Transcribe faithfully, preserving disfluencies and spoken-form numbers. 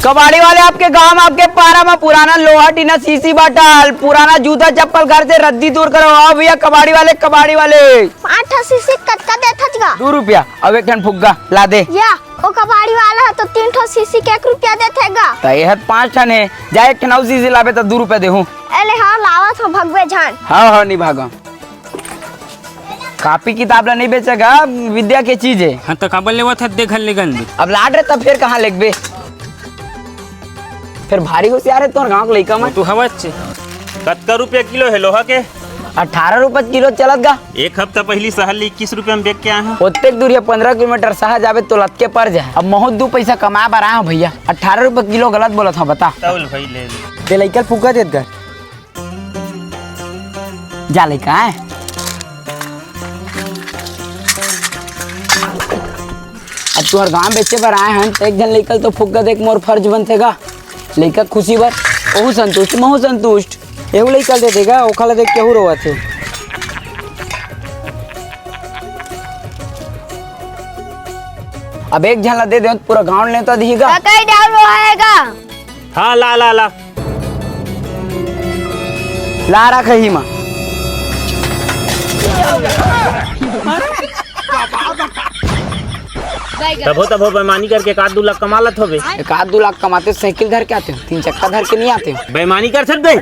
कबाड़ी वाले, आपके गांव में, आपके पारा में पुराना लोहा टीना सीसी बाटल, पुराना जूता चप्पल घर से रद्दी दूर करो। आओ भैया कबाड़ी वाले, कबाड़ी वाले। पाँच ठो सीसी कतका देथस गा? दू रुपया। अब एक ठन फुग्गा ला दे। या, ओ कबाड़ी वाला ह तो तीन ठो सीसी के एक रुपया देथे गा। त ये ह पाँच ठन हे, जा एक ठन अउ सीसी लाबे त दू रुपया देहूं। ए ले हाँ, लावत हूँ, भगवे झन। हाँ, हाँ, नहीं भागा। कापी किताब ला नहीं बेचेगा, विद्या के चीज है। हाँ, तो काबर लेवत है, दे घर ले गन दे। अब लाड रे, तब फिर कहाँ लेगबे? फिर भारी होशियार है तोर गांव के लइका वो मन। तू हवच। कतका रुपया किलो है लोहा के? अठारह रुपया किलो चलत गा। एक हफ्ता पहली शहर ले इक्कीस रुपया में बेच के आए हैं। ओतेक दूर है, पन्द्रह किलोमीटर शहर जाबे तो लतके पड़ जाए। अब महूं दू पैसा कमाए बर आए हूं भैया, अठारह रुपया किलो गलत बोलत हूं, बता। तौल भाई, ले ले। दे लइका ल फुग्गा देत गा। जा लइका, आय। अब तुहर गांव बेचे बर आए हन, त एक झन लइका ल तो फुग्गा देख मोर फर्ज बनथे गा। लइका खुशी बर ओहू संतुष्ट, महू संतुष्ट। एहू लइका ल दे देगा, ओखा ल देख केहू रोवत हे। अब एक झन ल दे दे, पूरा गांव नेवता दिही गा। कई डाल रोएगा। हाँ, ला, ला, ला। ला रख ही मा। तभो, तभो बेईमानी करके एक आध दू लाख कमा लत होबे। एक आध दू लाख कमाते साइकिल धर के आते हो, तीन चक्का धर के नहीं आते हो। बेईमानी कर सकते।